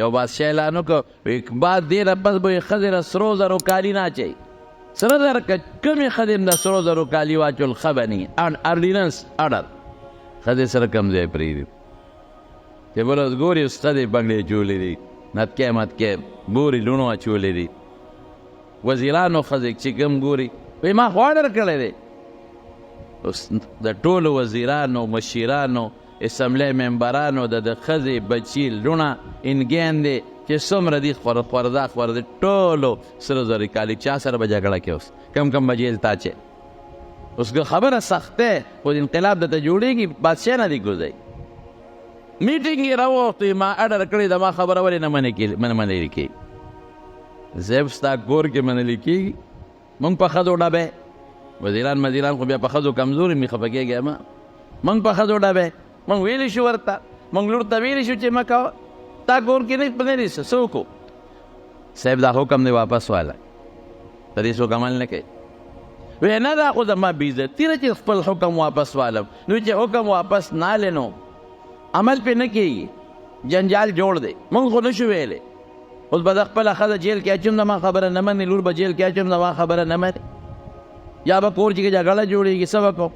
یو بادشاه اعلان وکړ، وی بعد دې نه پس به یې ښځې له سرو زرو کالي نه اچوي. سره زر که کومې ښځې هم د سرو زرو کالي واچول ښه به نه ارډیننس ارډر. ښځې سره کوم ځای پرېږدي چې بله ورځ ګوري اوس ښځې پګړې اچولې دي، نتکۍ متکۍ بورې لوڼو اچولې دي. وزیرانو ښځې چې کوم ګوري وایي ما خو ارډر کړی دی. اوس د ټولو وزیرانو، مشیرانو، اسمبلۍ ممبرانو د د ښځې، بچي، لوڼه، انګین دی چې څومره دي خور خورزا خورزې ټولو سره زرې کالي چا سره به جګړه کې اوس کم کم به جیل ته اچوي. اوس که خبره سخته خو انقلاب درته جوړېږي بادشاه نه دی کوزوي. میټینګ یې راوغوښت ما اډر کړی د ما خبره ولې نه منل کېږي؟ صاحب ستا کور کې منل کېږي؟ مونږ په ښځو ډبه وزیران مزیران خو بیا په ښځو کمزوري مې خفه کېږی مه. مونږ په ښځو ډبه مونږ ویلی شو ورته، مونږ لور ته ویلی شو چې مه کوه، تا کور کې نه نه دي څه وکړو؟ صاحب دا حکم دی واپس واله، په دې څوک عمل نه کوي. وی نه دا خو زما بېعزتي ده چې خپل حکم واپس والم. نو چې حکم واپس نه لې نو عمل پې نه کېږي، جنجال جوړ دی. مونږ خو نه شو ویلی. اوس به زه خپله ښځه جیل کې اچوم زما خبره نه مني، لور به جیل کې اچوم زما خبره نه مني، یا به کور چې جګړه جوړېږي، څه به کوم؟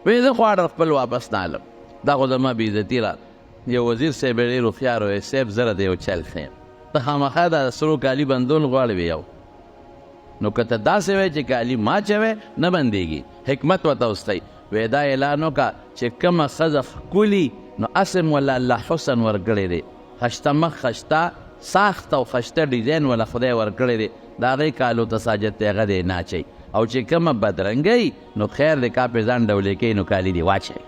وایي زه خو آرډر خپل واپس نه اخلم، دا خو زما بېعزتي را. یو وزیر صاحب یې ډېر هوښیار وایي، صاحب زه راته یو چل ښیم، ته خامخا دا سرو کالي بندول غواړې؟ وي یو نو که ته داسې وایې چې کالي ما چوې نه بندېږي. حکمت ورته وستوي، وایي دا اعلان وکړه چې کومه ښځه ښکلي نو هسې هم وله الله حسن ورکړی دی، خشته مخ، خشته ساخت او خشته ډیزاین وله خدای ورکړی دی، د هغې کالو ته ساجت دی هغه دې نه اچوي، او چې کومه بدرنګه وي نو خیر دی کا پې ځان ډولې کوي نو کالي دې واچوي.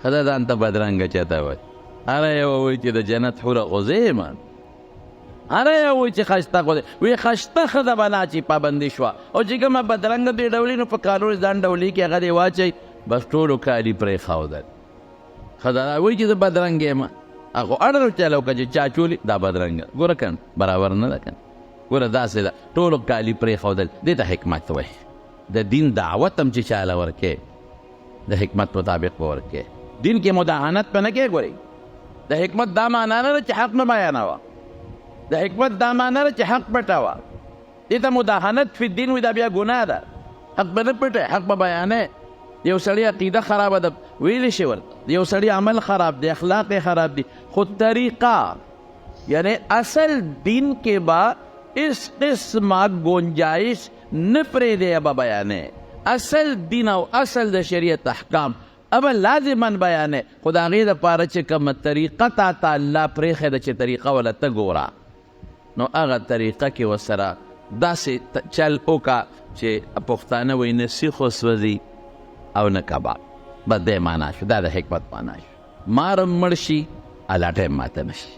ښځه ځان ته بدرنګه چاته وایي؟ هره یوه وایي چې د جنت حوره خو زه یم، هره یوه وایي چې خشته خو دی. وایي خشته ښځه به نه اچوي، پابندي شوه، او چې کومه بدرنګه بې ډولي نو په کالو یې ځان ډولې کوي هغه دې واچوي. بس ټولو کالي پرېښودل. ښځه دا وایي چې زه بدرنګ یم، هغه اړه چلو که چې چا چولي دا بدرنګ ګوره که برابر نه ده، که ګوره داسې ده. ټولو کالي پرېښودل. دې ته حکمت وایي. د دین دعوت هم چې چاله ورکې د حکمت مطابق به ورکې، دین کې مداهنت به نه کې. ګورئ د حکمت دا معنا نه ده چې حق نه بیانوه، د حکمت دا معنا ده چې حق پټوه. دې ته مداهنت فی الدین وایي، دا بیا ګناه ده. حق به نه پټه، حق به بیانې. یو سړی عقیده خرابه ده ویلی شي ورته، یو سړی عمل خراب دی، اخلاق یې خراب دي، خو طریقه یعنی اصل دین کې به اس قسمه گنجایش نه پرېږدی، به بیانې اصل دین او اصل د شریعت احکام ابه لازما بیانې، خو د هغې دپاره چې کومه طریقه تا ته الله پرېښې ده چې طریقه وله ته ګوره، نو هغه طریقه کې ورسره داسې چل وکړه چې پښتانه وایي نه سیخ وسوځي او نه کباب. بس دی معنا شو، دا د حکمت معنا شو. مار هم مړ شي الاټه هم ماته نه شي.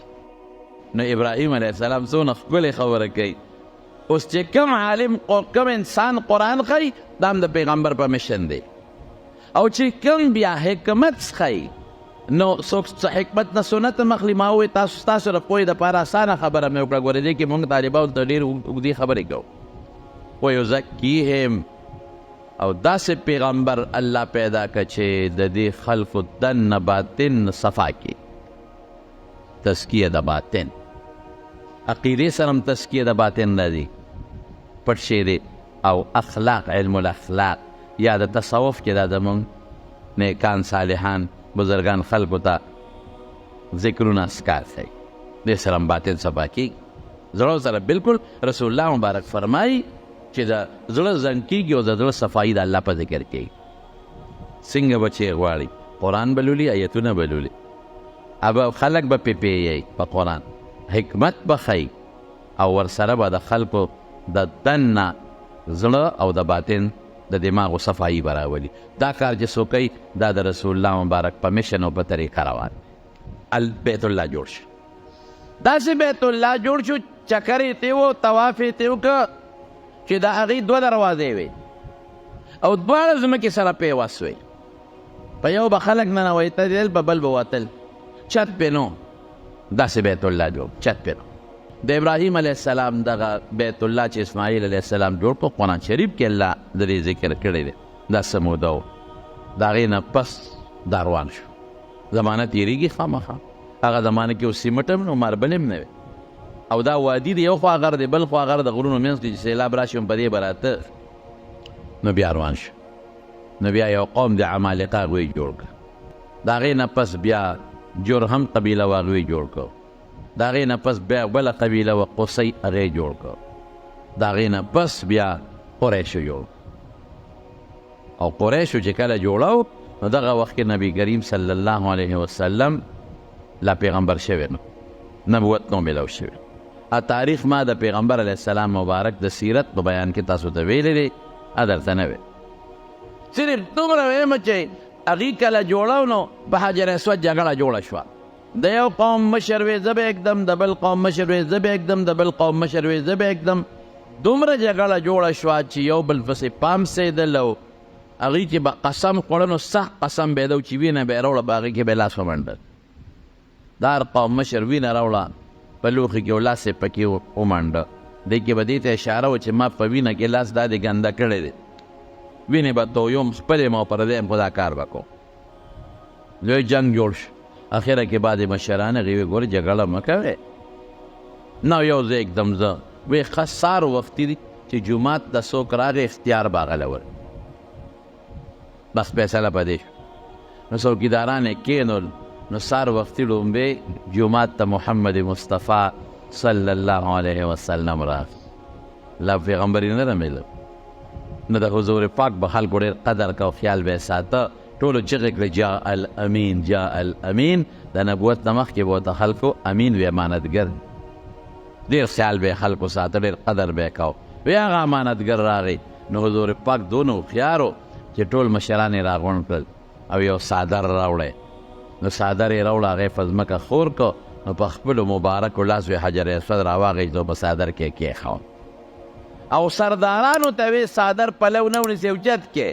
نو ابراهیم علیه السلام څونه ښکلې خبره کوي. اوس چې کوم عالم او کوم انسان قرآن ښیي دا هم د پیغمبر په مشن دی، او چې کوم بیا حکمت ښیي نو څوک څه حکمت نه سنت هم اخلي. ما وویل تاسو ستاسو د پوهې دپاره اسانه خبره مې وکړه. ګورې دې کې مونږ طالبانو ته ډېر اوږدې خبرې کوو. ویزکیهم، او داسې پیغمبر الله پیدا که چې د دې خلکو دننه باطن صفا کړي. تزکیه د باطن عقیدې سره هم تزکیه د باطن راځي، پټ شی دی. او اخلاق، علم الاخلاق یا د تصوف کې دا زمونږ نیکان صالحان بزرګان خلکو ته ذکرونه اذکار ښیي، دې سره هم باطن صفا کېږي. زړه سره بالکل رسول الله مبارک فرمایي چې د زړه زنګ کېږي او د زړه صفایي د الله په ذکر کېږي. څنګه به چې غواړي قرآن به لولي، آیتونه به لولي، ابه خلک به پې پیي په قرآن، حکمت به ښیي، او ورسره به د خلکو د دننه زړه او د باطن د دماغو صفایي به راولي. دا کار چې څوک کوي دا د رسول الله مبارک په مشن او په طریقه روان دی. بیت الله جوړ شو، داسې بیت الله جوړ شو، چکر یې ترې و، طواف یې ترې وکړ چې د هغې دوه دروازې وې او دواړه ځمکې سره پیوست وې. په یو به خلک ننوتل، په بل به وتل، چت پې نو. داسې بیت الله جوړ، چت پې نو. د ابراهیم علیه السلام دغه بیت الله چې اسماعیل علیه السلام جوړ کړ، قرآن شریف کې الله د دې ذکر کړی دی. دا څه موده و، د هغې نه پس دا روان شو. زمانه تېرېږي خامخا. هغه زمانه کې اوس سیمټ هم نه و، ماربل هم نه وي. او دا وادي دی، یو خوا غر دی بل خوا غر، د غرونو منځ کې چې سیلاب راشي هم په دې به راته. نو بیا روان شو. نو بیا یو قوم د عمالقه هغوی جوړ کړ. د هغې نه پس بیا جرهم قبیله وه، هغوی جوړ کړ. د هغې نه پس بیا بله قبیله وه قصی، هغې جوړ کړ. د هغې نه پس بیا قریشو جوړ. او قریشو چې کله جوړاو نو دغه وخت کې نبی کریم صلی الله علیه وسلم لا پیغمبر شوی نو نبوت نو ملو شوی. تاریخ ما د پیغمبر علیه السلام مبارک د سیرت په بیان کې تاسو ته ویلی دی، درته نه وی. صرف دومره وایم چې هغې کله جوړاو نو په حجر اسود جګړه جوړه شوه. د یو قوم مشر وی زه به ږدم، د بل قوم مشر وی زه به ږدم، د بل قوم مشر وی زه به ږدم. دومره جګړه جوړه شوه چې یو بل پسې پام سېدل او هغوی چې به قسم خوړه نو سخت قسم به یې دی چې وینه به یې راوړه، په هغې کې به یې لاس ومنډل. د هر قوم مشر وینه راوړه په لوښي کې او لاس یې پکې ومنډه. دې کې به دې ته اشاره وه چې ما په وینه کې لاس دا دې ګنده کړی دی، وینې به تویوم، خپل یم او پردی یم، خو دا کار به کوم. لوی جنګ جوړ شو. اخره کې بعضې مشران هغې وی ګوره جګړه مه کوئ، نه یو زه ږدم. زه وی ښه سار وختي دي چې جومات ته څوک راغی اختیار به هغه له ورکړي. بس فیصله په دې شو. نو څوکیداران یې کښېنول. نو سار وختي ړومبی جومات ته محمد مصطفی صلی الله علیه وسلم راغی. لا پیغمبري نه ده میلو. نو د حضور پاک به خلکو ډېر قدر کو، خیال به یې ساته. ټولو چغې کړې جاء الامین جاء الامین. د نبوت نه مخکې به ورته خلکو امین وی، امانتګر. ډېر خیال به یې خلکو ساته، ډېر قدر به یې کاوه. وی هغه امانتګر راغی. نو حضور پاک دونه هوښیار و چې ټول مشران یې راغونډ کړل او یو څادر راوړی. نو څادر یې راوړه، هغه یې په ځمکه خور کړ. نو په خپلو مبارکو لاسو یې حجر اسود راواخیست او په څادر کې یې کېښود. او سردارانو ته وی څادر پلو نه ونیسي اوچت کې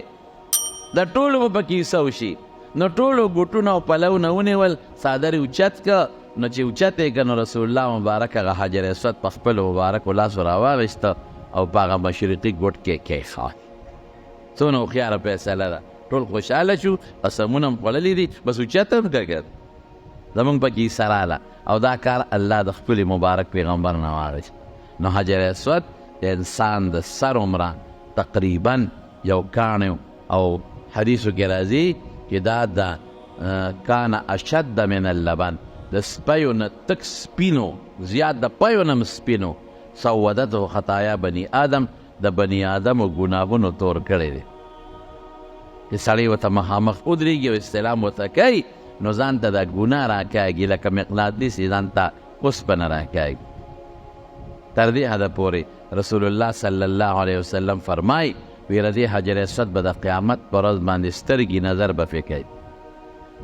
د ټولو به پکې حصه وشي. نو ټولو ګوټونه او پلو نه ونیول، څادر یې اوچت که. نو چې اوچت یې که نو رسول الله مبارک هغه حجر اسود په خپلو مبارکو لاسو راواخیسته او په هغه مشرقي ګوټ کې کېښود. څونه هوښیاره فیصله ده. ټول خوشحاله شو، قسمونه هم خوړلي دي، بس اوچت هم که که زمونږ پکې حصه راله. او دا کار الله د خپل مبارک پیغمبر نه واخیست. نو حجر اسود د انسان د سر عمره تقریبا یو کاڼی، او حدیثو کې راځي چې دا د کان اشد من اللبن، د سپیو نه تک سپینو، زیات د پیو نه هم سپینو. سودته خطایا بني آدم، د بني آدمو ګناهونو تور کړی دی. چې سړی ورته مخامخ ودرېږي او استلام ورته کوي نو ځان ته دا ګناه راکاږي، لکه مقناطیس یې ځان ته اوسپنه راکاږي. تر دې حده پورې رسول الله صلی الله علیه وسلم فرمایي ویره دې حجر اسود به د قیامت پر ورځ باندې سترګې نظر به پرې کوي،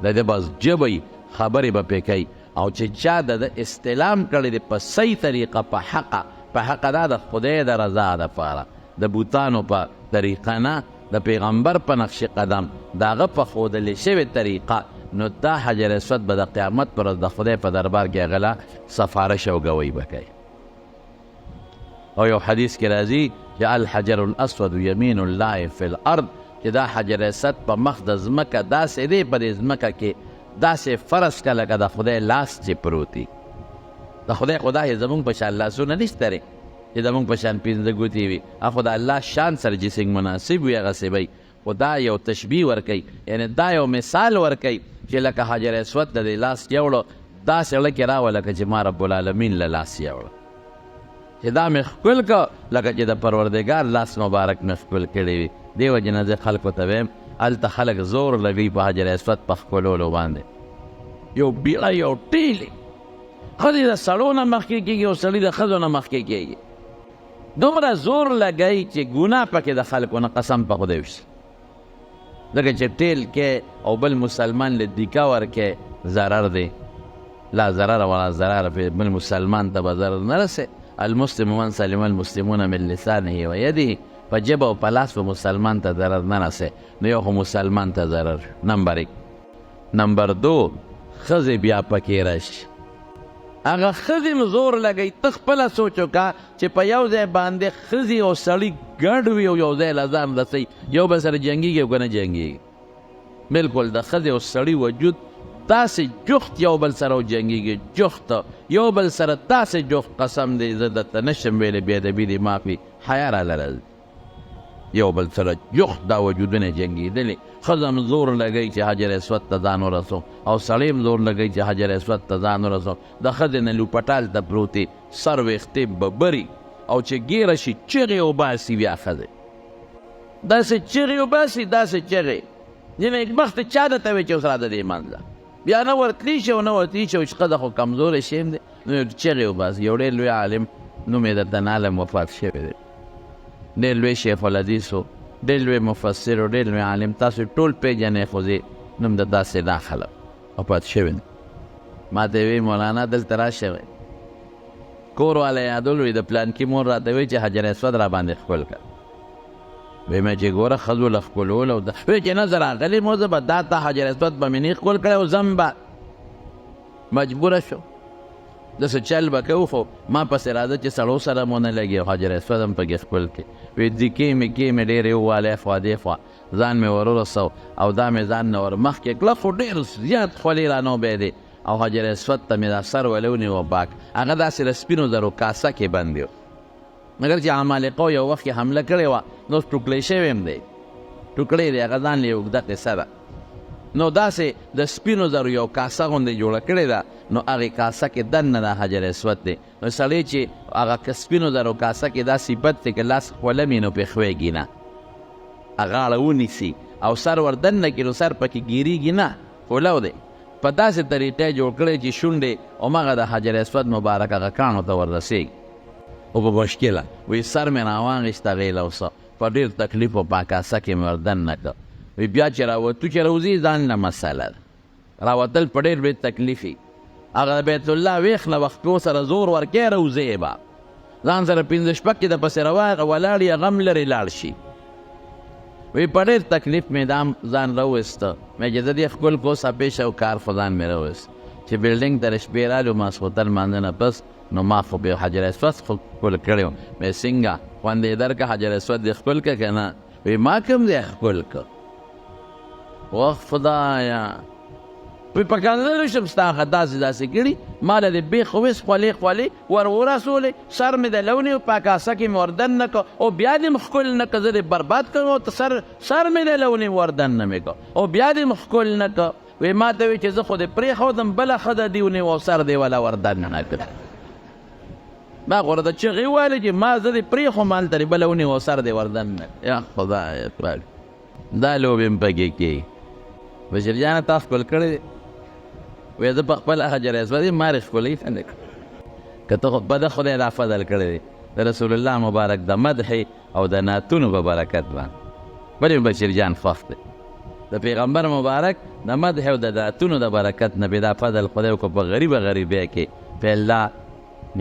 د ده بس ژبه یې خبرې به پرې کوي. او چې چا د ده استلام کړی دی په صحیح طریقه، په حقه، په حقه دا د خدای د رضا دپاره، د بوتانو په طریقه نه، د پیغمبر په نقش قدم، د هغه په ښودلې شوې طریقه، نو دا حجر اسود به د قیامت پر ورځ د خدای په دربار کې هغه له سفارش او ګواهي به کوي. او یو حدیث کې راځي چې الحجر الاسود یمین الله فی الارض، چې دا حجر اسود په مخ د ځمکه داسې دی، په دې ځمکه کې داسې فرض کړه لکه د خدای لاس چې پروت وي. د خدای خدای زمونږ په شان لاسونه نشته دی چې زمونږ په شان پنځه ګوتې وي، خو د الله شان سره چې څنګه مناسب وي هغسې به وي. خو دا یو تشبیه ورکوي، یعنې دا یو مثال ورکوي چې لکه حجر اسود د دې لاس یوړو، داسې زړه کې راوه لکه چې ما رب العالمین له لاس یوړه، چې دا مې ښکل کړ لکه چې د پروردګار لاس مبارک مې ښکل کړی وي. دې وجې نه زه خلکو ته وایم هلته خلک زور لګوي په حجر اسود په ښکلولو باندې، یو بیړه یو ټیلې، ښځې د سړو نه مخکې کېږي او سړي د ښځو نه مخکې کېږي، دومره زور لګوي چې ګناه پکې د خلکو نه قسم په خدای وشي. ځکه چې ټیل کې او بل مسلمان له دیکه ورکې ضرر دی، لا ضرر ولا ضرر فی، بل مسلمان ته به ضرر نه رسي. المسلم من سلم المسلمون من لسانه و یده، په ژبه او په لاس به مسلمان ته ضرر نه رسي. نو یو خو مسلمان ته ضرر نمبر 1. نمبر 2 ښځې بیا پکې راشي، هغه ښځې هم زور لګوي. ته خپله سوچ وکړه چې په یو ځای باندې ښځې او سړي ګډ وي او یو ځای له ځان رسوي، یو به سره جنګېږي او که نه جنګېږي؟ بالکل د ښځې او سړي وجود داسې جوخت یو بل سره وجنګېږي، جوخت یو بل سره داسې جوخت، قسم دی زه درته نشم ویلی، بې ادبي دې معافي، حیا راله راځي. یو بل سره جوخت دا وجودونه جنګېدلې. ښځه هم زور لګوي چې حجر اسود ته ځان ورسوم، او سړی هم زور لګوي چې حجر اسود ته ځان ورسوم. د ښځې نه لوپټال ته پروت وي، سر ویښتې ببري، او چې ګیره شي چغې وباسي. بیا ښځې داسې چغې وباسي، داسې چغې ځینې نېکبختې چا درته وایي چې اوس راځه دې منځه، بیا نه ورتلی شي او نه ورتلی شي، او چې ښځه خو کمزورې شی هم دی، نو چغې وباسي. یو ډېر لوی عالم، نوم یې درته نه علم، وفات شوی دی، ډېر لوی شیخ الحدیث و، ډېر لوی مفسر و، ډېر لوی عالم، تاسو ټول پېژنئ، خو زه نوم د تاسې نه اخلم، وفات شوی دی. ما ته یې ویل مولانا دلته راشه، وایي کور والا یادول، وایي د پلانکي مور راته وایي چې حجر اسود را باندې ښکل کړه. وی مې چې ګوره ښځو له ښکلول او وی چې نه زه راغلی مو، زه به دا تا حجر اسود به مې نه ښکل کړی او ځم به. مجبوره شو، داسې چل به کوو، خو ما پسې راځه چې سړو سره مو نه لګي او حجر اسود هم پکې ښکل کړي. وی دیکې مې کې مې ډېرې ووهلې، اخوا دېخوا ځان مې ور ورسو او دا مې ځان نه ور مخکې کړه، خو ډېر زیات خولې رانه وبهېدې او حجر اسود ته مې دا سر ولې ونیو پاک، هغه داسې له سپینو زرو کاسه کې بند و، مګر چې عمالقو یو وخت کې حمله کړې وه، نو اوس ټوکړی شوی هم دی، ټوکړی دی، هغه ځان له یو اوږده قصه ده. نو داسې د سپینو زرو یو کاسه غوندې جوړه کړې ده، نو هغې کاسه کې دننه دا حجر اسود دی. نو سړی چې هغه سپینو زرو کاسه کې دا صفت دی که لاس خولمي نو پرې ښویږي نه، غاړه ونیسي او سر ور دننه کړي نو سر پکې ګیریږي نه، خولو دی. په داسې طریقه یې جوړ کړی چې شونډې هماغه د حجر اسود مبارک هغه کاڼو ته ور رسېږي. خو په مشکله وی سر مې راواغیست هغې له اوسه په ډېر تکلیف او پاکاسه کې مې ور دننه کړ. وی بیا چې راوتو، چې راوځي ځان له مسله ده، راوتل په ډېر لوی تکلیف وي. هغه د بیت الله ویښ له وخت پو سره زور ورکې راوځې به ځان سره پنځه شپږ کې د پسې ولاړ یې غم لرې لاړ شي. وی په ډېر تکلیف مې دام ځان راوویسته، مې چې زه دې ښکل کو سپېش او کار خو ځان مې راوویست. چې بلډینګ ته د شپې رالو ماسخوتن لمانځه نه پس، نو ما خو به حجر اسود ښکل کړی وم. مې څنګه خوند یې درکه، حجر اسود دې ښکل که که نه؟ وی ما کوم ځای ښکل که؟ وه خدایه، وی په کنځلو شم، ستا هغه داسې داسې کړي، ما له دې بېخ ویست، خولې خولې ور ورسولې، سر مې د لونې په کاسه کې مې ور دننه کړ او بیا دې هم ښکل نه کړ، زه دې برباد کړم او ته سر سر مې د لونې ور دننه مې کړ او بیا دې هم ښکل نه کړ. وی ما ته وی چې زه خو دې پرېښودم، بله ښځه دې ونیوه او سر دې وله ور دننه کړ. ما خو راته چغې ووهلې چې ما زه دې پرېښوم، هلته دې بله ونیوه او سر دې ور دننه کړ. یا خدای پاک، دا لوبې هم پکې کېږي. بشیر جانه تا ښکل کړی دی؟ وایي زه په خپله حجر اسود یم، ما رې ښکلوي خلک. که ته خو په ده خدای دا فضل کړی دی د رسول الله مبارک د مدحې او د نعتونو په برکت باندې. ولې مې بشیر جان خوښ دی؟ د پیغمبر مبارک د مدح او د نعتونو د برکت نه به دا فضل خدای وکړو په غریبه غریبۍ کې په الله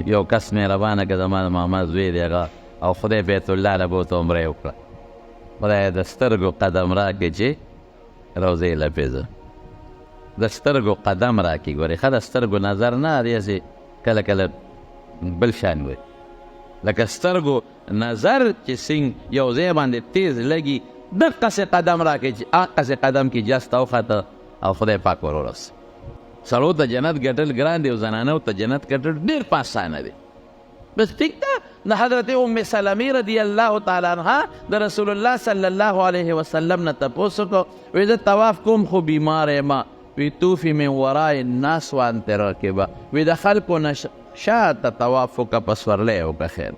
یو کس مهربانه که زما د ماما زوی دی هغه، او خدای بیت الله له بوته عمره یې وکړه. خدای د سترګو قدم راکړي چې روضې له پېزه د سترګو قدم راکړي. ګورې ښه د سترګو نظر نه دی، هسې کله کله بل شان وي، لکه سترګو نظر چې سنګ یو ځای باندې تیز لګي، دقسې قدم راکړي چې هقسې قدم کې جسته وخته او خدای پاک ور ورسوي. سړو ته جنت ګټل ګران دی او زنانو ته جنت ګټل ډېر په اسانه دی. بس ټیک ده. د حضرت ام سلمې رضی الله تعالی عنها د رسول الله صلی الله علیه وسلم نه تپوس وکړو، وی زه طواف کوم خو بیمار یم. وی توفي من وراء الناس وانت راکبه، وی د خلکو نه شاته طواف وکړه، په سورلۍ وکړه خیر.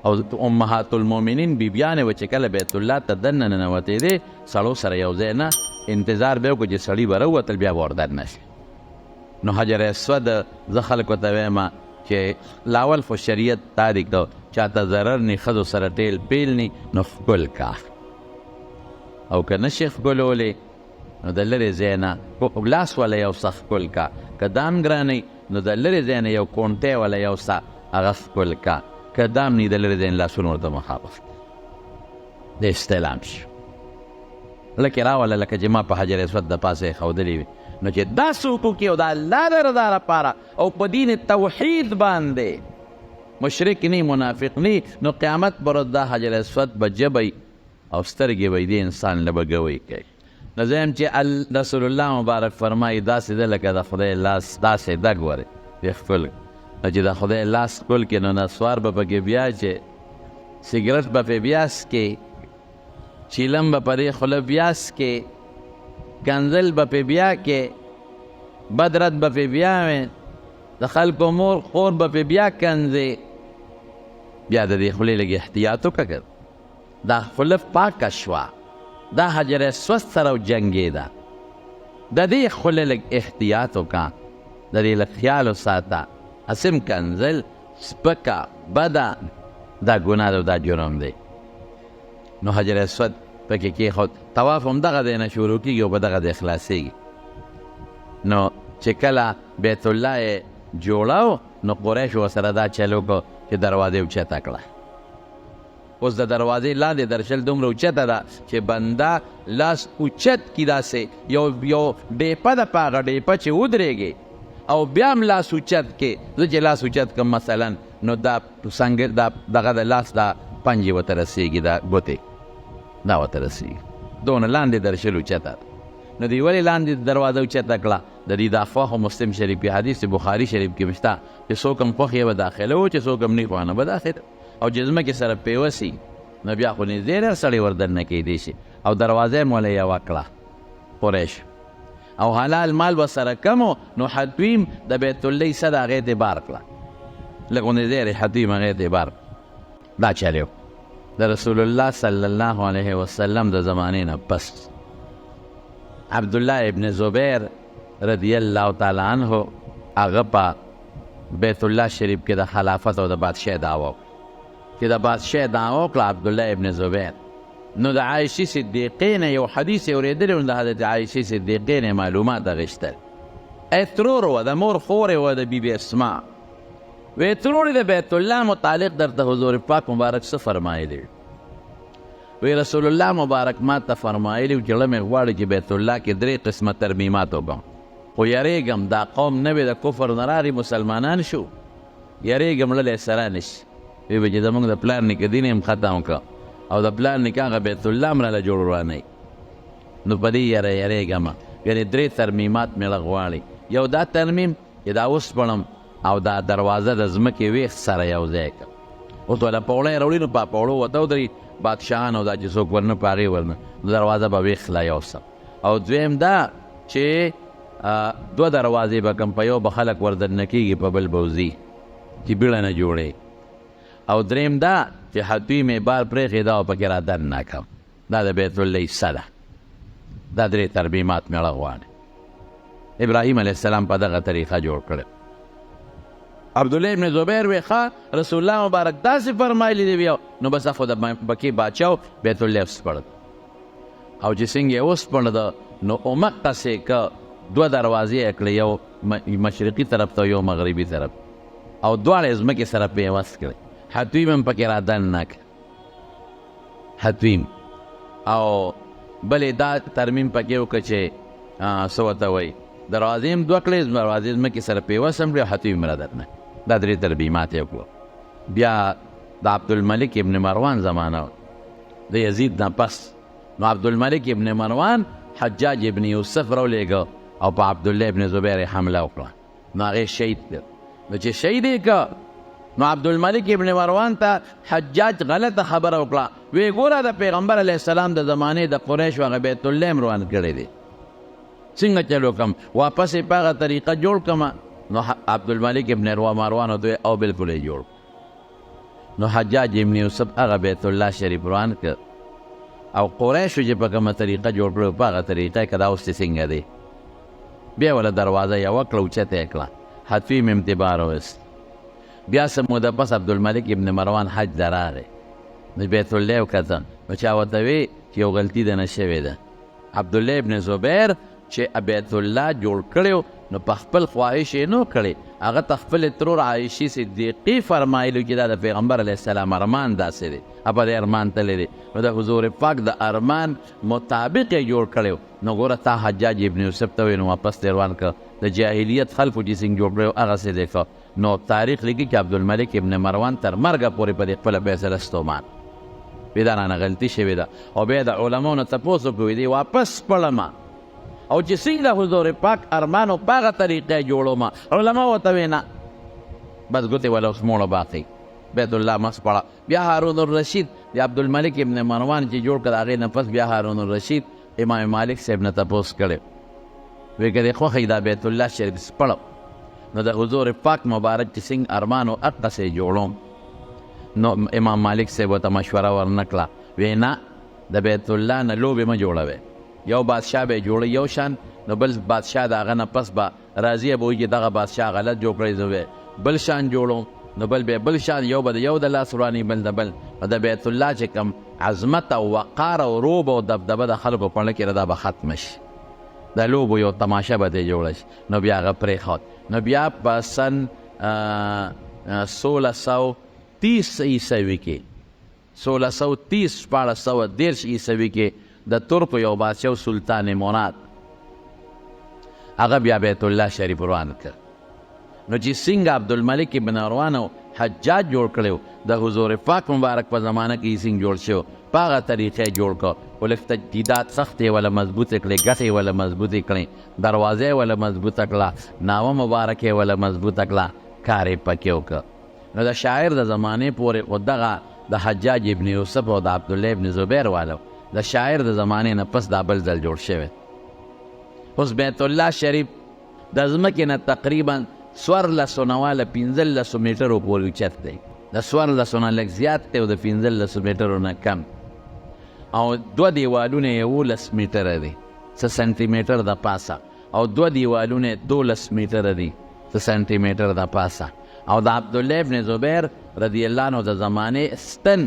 او امهات المؤمنین بیبیانې وه چې کله بیت الله ته دننه ننوتې دي، سړو سره یو ځای نه، انتظار به وکړو چې سړي به راووتل بیا به ور دننه شي. نو حجر اسود زه خلکو ته وایم چې لاول خو شریعت دا دی که چاته ضرر نی، ښځو سره ټیل پیل نی، نو ښکل کا، او که نشې ښکلولی نو د لرې ځای نه لاس وله یو څه ښکل کا، که دام ګرانوي نو د لرې ځای نه یو کونټی وله یو څه هغه ښکل کا، که دام نی د لرې ځای نه لاسونه ورته مخامخ د استلام شي لکه راوله، لکه چې ما په حجر اسود د پاسه ښودلې وي. نو چې دا څوک وکړي او د الله د رضا لپاره او په دین توحید باندې مشرک نی، منافق نی، نو قیامت پر ورځ دا حجر اسود به ژبه او سترګې به دې انسان له به ګوی کوي. نو زه یم چې رسول الله مبارک فرمایي داسې ده لکه د خدای لاس داسې ده، ګورې یې ښکل، نو چې د خدای لاس ښکل کړې نو نسوار به پکې بیا چې سګرټ به پې بیا څکې، چیلم به په دې خوله بیا څکې، کنځل به پې بیا کې، بد رد به پې بیا وې، د خلکو مور خور به پې بیا کنځې. بیا د دې خولې لږ احتیاط وکړه که دا خوله پاکه شوه، دا حجر اسود سره وجنګېده، د دې خولې لږ احتیاط وکړه، د دې لږ خیال وساته. هسې هم کنځل سپکه بده دا ګناه ده او دا جرم دی. نو حجر اسود پکې کېښود، طواف هم دغه ځای نه شروع کېږي او په دغه ځای خلاصېږي. نو چې کله بیت الله یې جوړاو نو قریش ورسره دا چل وکړو چې دروازې اوچته کړه. اوس د دروازې لاندې درشل دومره اوچته ده چې بنده لاس اوچت کړي، داسې یو یو ډېپه ده، په هغه ډېپه چې ودرېږي او بیا هم لاس اوچت کړي، زه چې لاس اوچت کړم مثلا نو دا څنګه دا دغه د لاس دا پنجې ورته رسېږي، دا ګوتې دا ورته رسېږي، دونه لاندې درشل اوچته ده. نو دوی ولې لاندې دروازه اوچته کړه؟ د دې دا خوا خو مسلم شریف کې حدیث بخاري شریف کې شته چې څوک هم خوښ یې به داخله و، چې څوک هم نه خوښ نه به داخله، او چې ځمکې سره پیوسي نو بیا خو نږدې ډېر سړی ور دننه کېدی شي. او دروازه یې موله یوه کړه قریش، او حلال مال به سره کم و، نو حتویم د بیت الله حصه د هغې ته بار کړه، لږ غوندې ځای دی، حتویم هغې ته بار کړه. دا چلی و د رسول الله صلی الله علیه وسلم د زمانې نه پس عبدالله ابن زبیر رضی الله تعالی عنه هغه په بیت الله شریف کې د خلافت او د بادشاهۍ دعوه وکړه. چې د بادشاهۍ دعوه وکړه عبدالله ابن زبیر، نو د عایشې صدیقې نه یو حدیث یې اورېدلی و، نو د حضرت عایشې صدیقې نه یې معلومات اخیستل. ای ترور وه، د مور خور یې وه، د بي بي اسما. وی ترورې د بیت الله متعلق درته حضور پاک مبارک څه فرمایلی؟ وی رسول الله مبارک ما ته فرمایلی چې زړه مې غواړي چې بیت الله کې درې قسمه ترمیمات وکړم، خو یریږم دا قوم نوی د کفر نه راغی مسلمانان شو، یریږم زړه له سره نه شي. وی به چې زموږ د پلار نیکه دین یې هم ختم کړ او د پلار نیکه هغه بیت الله هم راله جوړ ورانوي، نو په دې یره یریږم. یعنې درې ترمیمات مې زړه غواړي. یو دا ترمیم چې دا وسپړم او دا دروازه د ځمکې ویښ سره یو ځای کړم. اوس وله پوړی راوړي نو په پوړو ورته ودري بادشاهان او دا چې څوک ورنه په هغې ورنه، نو دروازه به ویښ له یو سم. او دویم دا چې دوه دروازې به کم، په یو به خلک وردننه کېږي، په بل به وځي چې بیړه نه جوړې. او دریم دا چې حتوی مې بار پرېښې دا او پکې را دننه کړم. دا د بیت الله حصه ده. دا درې ترمیمات مې زړه غواړي. ابراهیم علیه السلام په دغه طریقه جوړ کړی. عبدالله ابن زبیر وی ښه رسول الله مبارک داسې فرمایلی دی بیا، نو بس خو د مکې باچا و، بیت الله وسپړد. او چې څنګه یې وسپړد نو همقسې که دوه دروازې یې کړې، یو مشرقي طرف ته یو مغربي طرف، او دواړه یې ځمکې سره پیوست کړې. حتویم هم پکې را دننه کړ، حتویم. او بلې دا ترمیم پکې وکړه چې څه ورته وایي، دروازې هم دوه کړې، دروازې ځمکې سره پیوست هم کړې، او حتویم را دننه. دا درې ترمیمات یې وکړو. بیا د عبدالملک ابن مروان زمانه وه، د یزید نه پس. نو عبدالملک ابن مروان حجاج ابن یوسف راولېږه او په عبدالله ابن زبیر یې حمله وکړه، نو هغې شهید کړ. نو چې شهید یې کړ نو عبدالملک ابن مروان ته حجاج غلطه خبره وکړه، وی ګوره د پیغمبر علیه السلام د زمانې د قریشو هغه بیت الله هم روان کړی دی، څنګه چل وکړم، واپس یې په هغه طریقه جوړ کړم. نو عبدالملک ابن مروان ورته وویل او بالکل یې جوړ. نو حجاج ابن یوسف هغه بیت الله شریف روان کړ او قریشو چې په کومه طریقه جوړ کړو په هغه طریقه یې که دا اوس څنګه دی. بیا وله دروازه یوه کړه، اوچته یې کړه، حتویم هم ترې بار وویست. بیا څه موده پس عبدالملک ابن مروان حج ته راغی، نو بیت الله یې وکتل، نو چا ورته وی چې یو غلطي دنه شوې ده. عبدالله ابن زبیر چې بیت الله جوړ کړی نو په خپل خواهش یې نه کړی، هغه ته خپلې ترور عایشې صدیقې فرمایلي چې دا د پیغمبر علیه السلام ارمان داسې دی، په دې ارمان تللی دی، نو د حضور پاک د ارمان مطابق یې جوړ کړی. نو ګوره تا حجاج ابن یوسف ته وویل نو واپس دې روان کړه، د جاهلیت خلکو چې څنګه جوړ کړی هغسې دی کړه. نو تاریخ لیکي چې عبدالملک ابن مروان تر مرګه پورې په دې خپله فیصله ستومان. وی دا رانه غلطي شوې ده او بیا د علماو نه تپوس وکړو، وی دی واپس سپړم او چې څنګه حضور پاک ارمان او په هغه طریقه جوړوم. علما ورته وی نه، بس ګوتې وله اوس موړه باقي بیت الله مه سپړه. بیا هارون الرشید د عبدالملک ابن مروان چې جوړ کړ، هغې نه پس بیا هارون الرشید امام مالک صاحب نه تپوس کړی، وی که دې خوښه دا بیت الله شریف سپړم نو د حضور پاک مبارک چې څنګه ارمان و هقسې یې جوړوم. نو امام مالک صاحب ورته مشوره ورنه کړه، وی نه، د بیت الله نه لوبې مه جوړوئ. یو بادشاه به یې جوړوي یو شان، نو بل بادشاه د هغه نه پس به راځي، به وایي چې دغه بادشاه غلط جوړ کړی، زه به بل شان جوړوم، نو بل به بل شان، یو به د یو د لاس وراني، بل د بل. نو د بیت الله چې کوم عظمت او وقار او روب او دبدبه د خلکو په زړه کې ده، دا به ختمه شي، د لوبو یو تماشه به ترې جوړه شي. نو بیا هغه پرېښود. نو بیا په سن 1630 عیسوي کې، 1630، 1630 عیسوي کې د ترکو یو بادشاه سلطان مراد، هغه بیا بیت الله شریف روان کړ. نو چې څنګه عبدالملک ابن مروان او حجاج جوړ کړو، د حضور پاک مبارک په زمانه کې څنګه جوړ شو په هغه طریقې جوړ کړ، خو لږ تجدیدات سختې وله مضبوطې کړې، ګټې وله مضبوطې کړې، دروازې وله مضبوطه کړه، ناوه مبارکې وله مضبوطه کړه، کار یې پکې وکړ. نو د شاعر د زمانې پورې خو دغه د حجاج ابن یوسف او د عبدالله ابن زبیر والو، د شاعر د زمانې نه پس دا بل ځل جوړ شوی. اوس بیت الله شریف د ځمکې نه تقریبا 14 نه واله 15 میټرو پورې اوچت دی، د 14 نه لږ زیات دی او د 15 میټرو نه کم، او دوه دیوالونه یې 11 میټره دي څه سانتي میټر د پاسه، او دوه دیوالونه یې 12 میټره دي څه سانتي میټر د پاسه. او د عبدالله ابن زبیر رضی الله عنه د زمانې ستن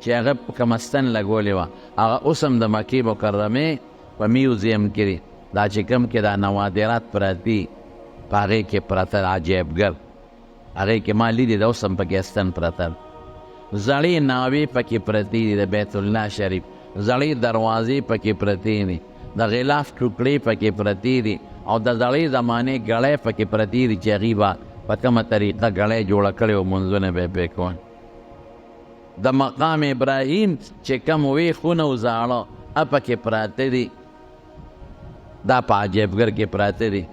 چې هغه کومه ستن لګولې وه، هغه اوس هم د مکې مکرمې په میوزیم کې دی، دا چې کوم کې دا نوادرات پراته دي په هغې کې پرته ده، عجیبګر هغې کې ما لیدې ده، اوس هم پکې ستن پرته ده. زړې ناوې پکې پرتې دي، د بیت الله شریف زړې دروازې پکې پرتې دي، د غلاف ټوکړې پکې پرتې دي، او د زړې زمانې ګړۍ پکې پرتې دي چې هغوی به په کومه طریقه ګړۍ جوړه کړې او لمونځونه به یې پرې کول. د مقام ابراهیم چې کوم ویښونه و زاړه پکې پراته دي، دا په عجیبګر کې پراته دي.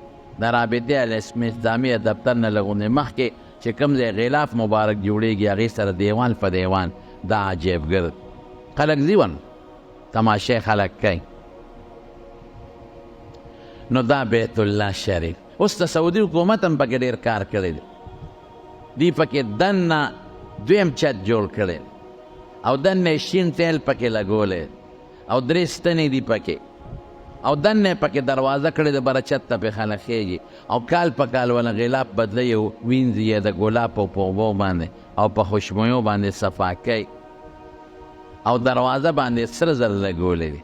د رابطې الاسلامیه دفتر نه لږ غوندې مخکې چې کوم ځای غلاف مبارک جوړېږي، هغې سره دیوال په دیوال دا عجیبګر خلک ځي ورنه تماشې خلک کوي. نو دا بیت الله شریف اوس د سعودي حکومت هم پکې ډېر کار کړی دی، دوی پکې دننه دویم چت جوړ کړی او دننه یې شین ټیل پکې لګولی او درې ستنې دي پکې، او دننه یې پکې دروازه کړې ده، بره چت ته پرې خلک خېږي، او کال په کال ونه غلاف بدلوي او وینځي یې د ګلاب او په اوبو باندې او په خوشبویو باندې صفا کوي، او دروازه باندې سره زر لګولې دي،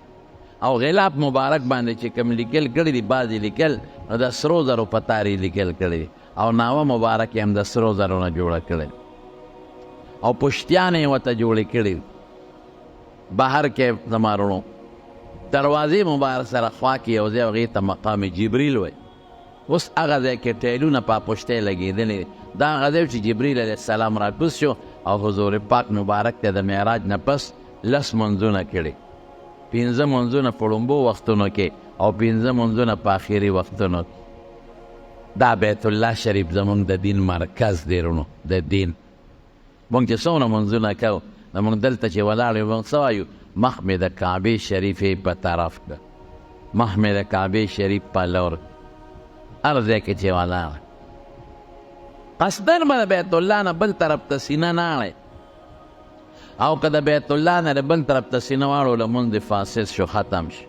او غلاف مبارک باندې چې کوم لیکل کړي دي، بعضې لیکل نو د سرو زرو په تار یې لیکل کړي دي، او ناوه مبارک یې هم د سرو زرو نه جوړه کړې، او پشتیانې یې ورته جوړې کړې دي. بهر کې زما وروڼو دروازې مبارک سره خوا کې یو ځای هغې ته مقام جبریل وایي، اوس هغه ځای کې ټیلونه په پشتۍ لګېدلې دي، دا هغه ځای چې جبریل علیه السلام راکوز شو او حضور پاک مبارک ته د معراج نه پس 10 منځونه کړي، 5 منځونه په ړومبو وختونو کې او 5 منځونه په آخري وختونو کې. دا بیت الله شریف زمونږ د دین مرکز دی وروڼو، د دین. مونږ چې څومره منځونه کوو، نو مونږ دلته چې ولاړ یو، مونږ څه وایو؟ مخ مې د کعبې شریفې په طرف کړ، مخ مې د کعبې شریف په لور، هر ځای کې چې ولاړ قصداً به د بیت الله نه بل طرف ته سینه نه اړوي، او که د بیت الله نه بل طرف ته سینه واړو، لمونځ دې فاسد شو، ختم شو.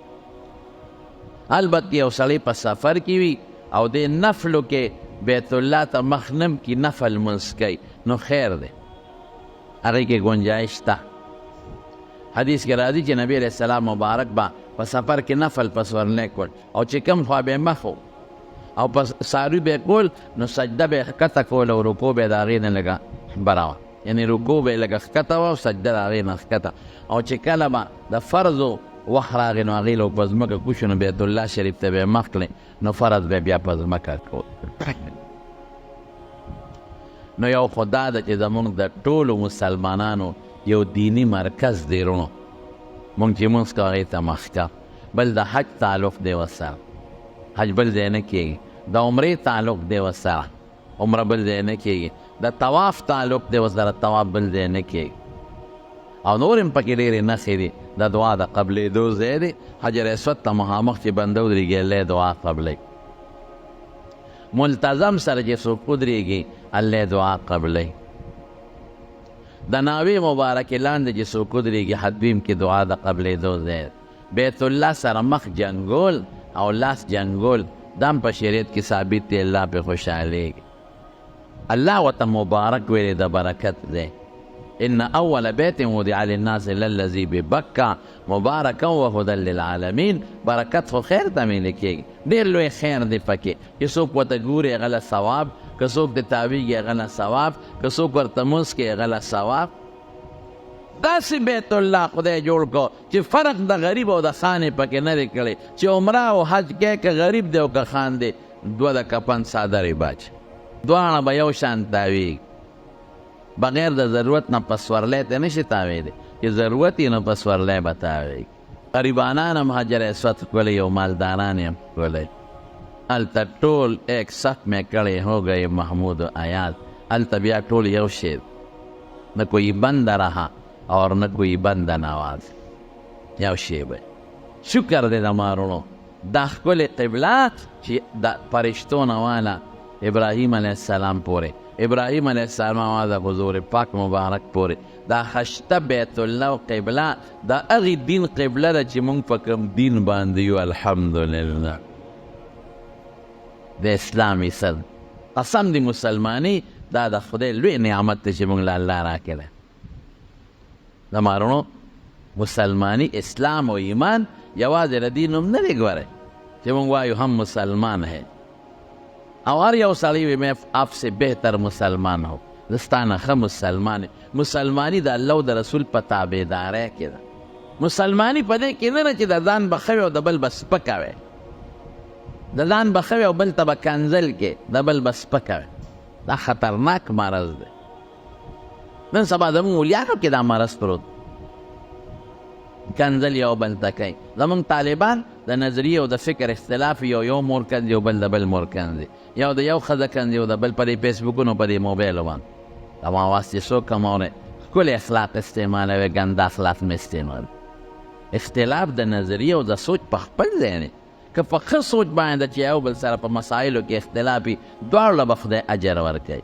البته یو سړی په سفر کې وي او دې نفلو کې بیت الله ته مخ نم کي، نفل لمونځ کوي، نو خیر دی، هغې کې ګنجایش شته. حدیث کې راځي چې نبی علیه السلام مبارک به په سفر کې نفل په سورلی کول، او چې کوم خوا به مخ و او په څاروي به یې کول، نو سجده به یې ښکته کوله او رکوع به یې د هغې نه لږه بره وه، یعنې رکوع به یې لږه ښکته وه او سجده د هغې نه ښکته. او چې کله به د فرضو وخت راغی، نو هغې له په ځمکه کوشو، نو بیت الله شریف ته به یې مخ کړی، نو فرض به بیا په ځمکه کول. نو یو خو دا ده چې زمونږ د ټولو مسلمانانو یو دیني مرکز دی وروڼو، مونږ چې لمونځ کوو هغې ته مخکه. بل د حج تعلق دی ورسره، حج بل ځای نه کېږي. د عمرې تعلق دی ورسره، عمره بل ځای نه کېږي. د طواف تعلق دی ورسره، طواف بل ځای نه کېږي. او نور هم پکې ډېرې نښې دي. د دعا د قبلېدو ځای دی، حجر اسود ته مخامخ چې بنده ودرېږي الله یې دعا قبلوي. ملتزم سره چې څوک ودرېږي الله یې دعا قبلوي. د ناوې مبارکې لاندې چې څوک ودرېږي حدویم کې دعا د قبلېدو ځای دی. بیت الله سره مخ جنګول او لاس جنګول دا هم په شریعت کې ثابت دی، الله پرې خوشحالېږي. الله ورته مبارک ویلی، د برکت دی. ان اول بیت وضع للناس للذي ببکه مبارکا وهدى للعالمین. برکت خو خیر ته ویل کېږي، ډېر لوی خیر دی پکې چې څوک ورته ګوري هغه له ثواب، که څوک د تاویږي هغه له ثواب، که څوک ورته لمونځ کوي هغه له ثواب. داسې بیت الله خدای جوړ کړو چې فرق د غریب او د خان یې پکې نه دی کړی، چې عمره او حج کوي که غریب دی او که خان دی، دوه د کفن څادرې باچي، دواړه به یو شان تاویږي، بغیر د ضرورت نه په سورلی ته نشي تاوېدی، چې ضرورت یې نو په سورلی به تاوېږي. غریبانان هم حجر اسود ښکلوي او مالداران یې هم ښکلوي. هلته ټول ایک صف مې کړی هو ګئ محمود و ایاز، هلته بیا ټول یو شی دی، نه کوئی بنده رها اور نه کوئی بنده نواز، یو شی به. شکر دی د مارونو دا ښکلې قبله چې د فرشتو نه واله ابراهیم علیه السلام پورې، ابراهیم علیه السلام واله حضور پاک مبارک پورې، دا خشته بیت الله او قبله د هغې دین قبله ده چې مونږ په کوم دین باندې یو. الحمدلله د اسلام حصه ده. قسم دی مسلمانی دا د خدای لوی نعمت دی چې مونږ له الله راکړی. د مارونو مسلمانی اسلام او ایمان یوازې د دې نوم نه دی ګورئ چې مونږ وایو هم مسلمان ہے، او هر یو سړی وي مې آپ سے بهتر مسلمان هو، زه ستا نه ښه مسلمان یم. مسلمانی د الله او د رسول په تابعدارۍ کې ده. مسلمانی په دې کې نه ده چې د ځان به ښه وي او د بل به سپکه وي، د ځان به ښه وي او بل ته به کنځل کې، د بل به سپکه وي. دا خطرناک مرض دی. نن سبا زموږ ملیانو کې دا مرض پروت، کنځل یو بل ته کوي. زموږ طالبان د نظریې او د فکر اختلاف، یو یو مور کنځي او بل د بل مور کنځي، یو د یو ښځه کنځي او د بل په دې فیسبوکونو په دې موبایلو باندې. زما آواز چې څوک هم اوري ښکلي اخلاق استعمالوي، ګنده اخلاق مه استعمالوي. اختلاف د نظریې او د سوچ په خپل ځای دی، که په ښه سوچ باندې چې یو بل سره په مسایلو کې اختلاف وي، دواړو له به خدای اجر ورکوي.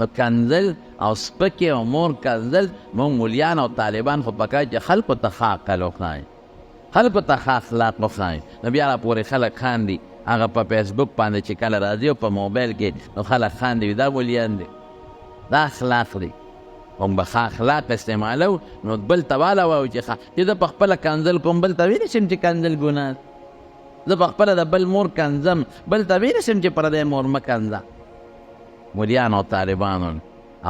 نو کنځل او سپکې او مور کنځل، موږ ملیان او طالبان خو پکار چې خلکو ته ښه عقل وښایي، خلکو ته ښه اخلاق وښایي. نو بیا راپورې خلک خاندي، هغه په فیسبوک باندې چې کله راځي او په موبایل کې، نو خلک خاندي وي دا ملیان دي، دا اخلاق دي. موږ به ښه اخلاق استعمالو، نو بل ته والا وایو چې ښه، چې زه په خپله کنځل کوم بل ته ویلی شم چې کنځل ګناه ده. زه په خپله د بل مور کنځم، بل ته ویلی شم چې پردی مور مه کنځه. ملیانو او طالبانو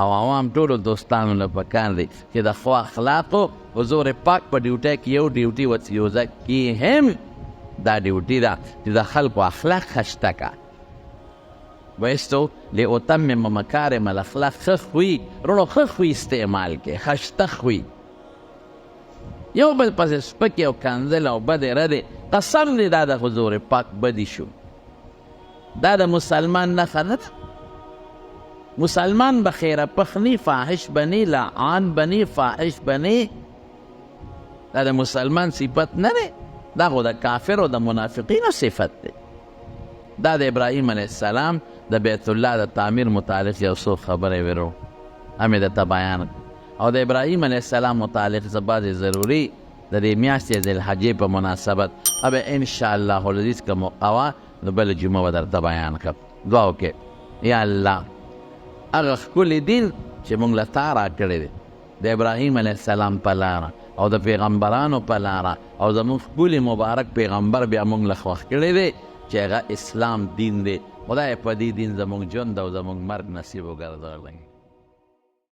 او عوام ټولو دوستانو له پکار دی چې د ښو اخلاقو حضور پاک په ډیوټۍ کې یو ډیوټي وڅیوزه کې هم دا ډیوټي ده چې د خلکو اخلاق خشته کا. ویستو لأتمم مکارم الاخلاق، ښه خوی رونو ښه خوی استعمال کې، خشته خوی. یو بل پسې سپکې او کنځل او بدې ردې، قسم دی دا د حضور پاک بدی شو. دا د مسلمان نښه نه ده. مسلمان به خیره پخ نی، فاحش به نی، لعان به نی، فاحش به نی. دا د مسلمان صفت نه دی، دا خو د کافر او د منافقینو صفت دی. دا د ابراهیم علیه السلام د بیت الله د تعمیر متعلق یو څو خبرې ورو هم یې درته بیان کړ. او د ابراهیم علیه السلام متعلق څه بعضې ضروري د دې میاشتې ذوالحجې په مناسبت به ان شاء الله العزیز که موقع وه نو بله جمعه به درته بیان کړم. دعا وکړئ یا الله هغه ښکلی دین چې موږ له تا راکړی دی، د ابراهیم علیه السلام په لاره او د پیغمبرانو په لاره، او زموږ ښکلي مبارک پیغمبر بیا موږ له خوښ کړی دی چې هغه اسلام دین دی. خدای په دې دین زموږ ژوند او زموږ مرګ نصیب وګرځولی.